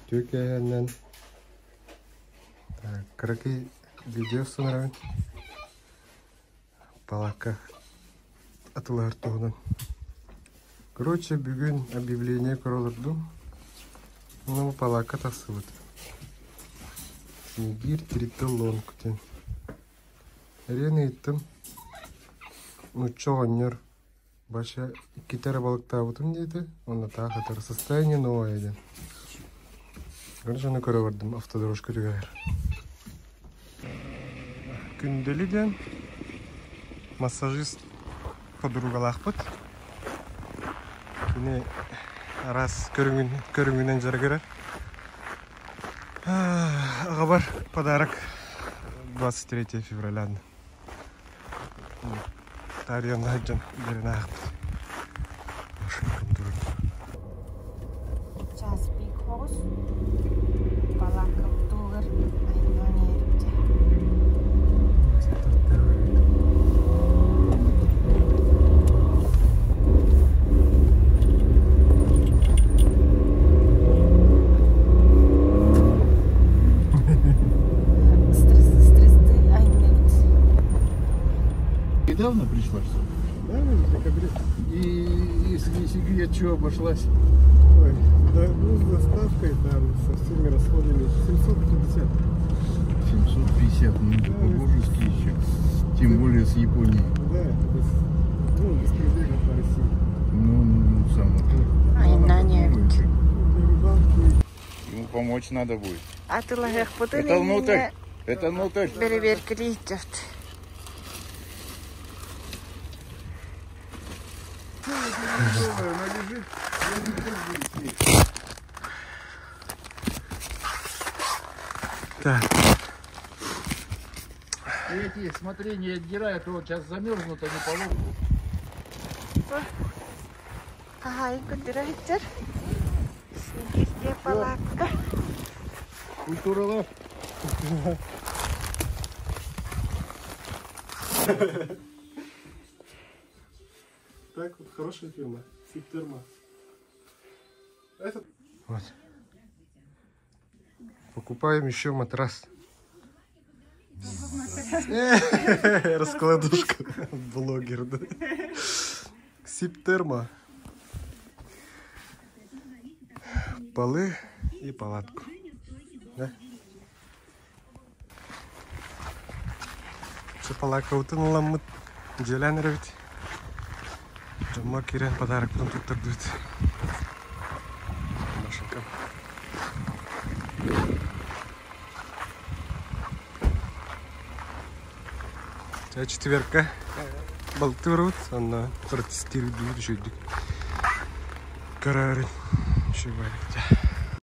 Үтүө киэһэннэн кыракый видео сунарабын палаакка атылаһар туһунан. Короче, бүгүн объявление көрө олордум. Ну, палаакка тахсыбыт. Снегирь Тритл Лонг диэн. Эриэн ыйыттым. Нучча оҕонньор Баша иккитэ эрэ балыктаабытым диэтэ уонна таах ытар состояние новое диэн. Короче, ону көрө бардым автодорожка түгэҕэр. Күндэли диэн массажист подругалаахпыт. Кини араас көрүҥүн, көрүҥүнэн дьарыгырар. Аҕабар подарок 23 февраля Таарыйан сылдьан үөрэнэ аахпыт. Машинкам турар. Час пик хоҕус балааккабытыгар айаннаан иһэрбитэ. Стресс, стресстыы айанныыбыт. Недавно пришла что Да, в декабре. И если не секрет, что обошлась? Ой, да, ну, с доставкой там, со всеми расходами 750. 750, ну это по-божески еще. Тем более с Японией. Да, это без, ну, без пробега по России. Ну, ну, ну, самое то. Айаннаан иһэбит. Для рыбалки Ему помочь надо будет. Атыылаһыахпытын Это внутрь. иннинэ Это внутрь. бэрэбиэркэлии сылдьабыт. Она лежит. Так, Эти, смотри, не отдирай, а то вот сейчас замерзнут, они поломают. Хаһаайын көрдөрө сылдьар. Снегирге палатка. Культуралар. Так, вот хорошая фирма. Сиптерма. Этот... Вот. Покупаем еще матрас. Раскладушка. Блогер, да? Сиптерма. Полы и палатку. Да? Палаакабытын ыламмыт дьиэлээн эрэбит. Дьоммор киирэн подарокпын туттардыбыт. Машинкам. Чэ, четверка балтыырбыт, онно протестируйдуубут үчүгэйдик. Көрөөрүн үчүгэй.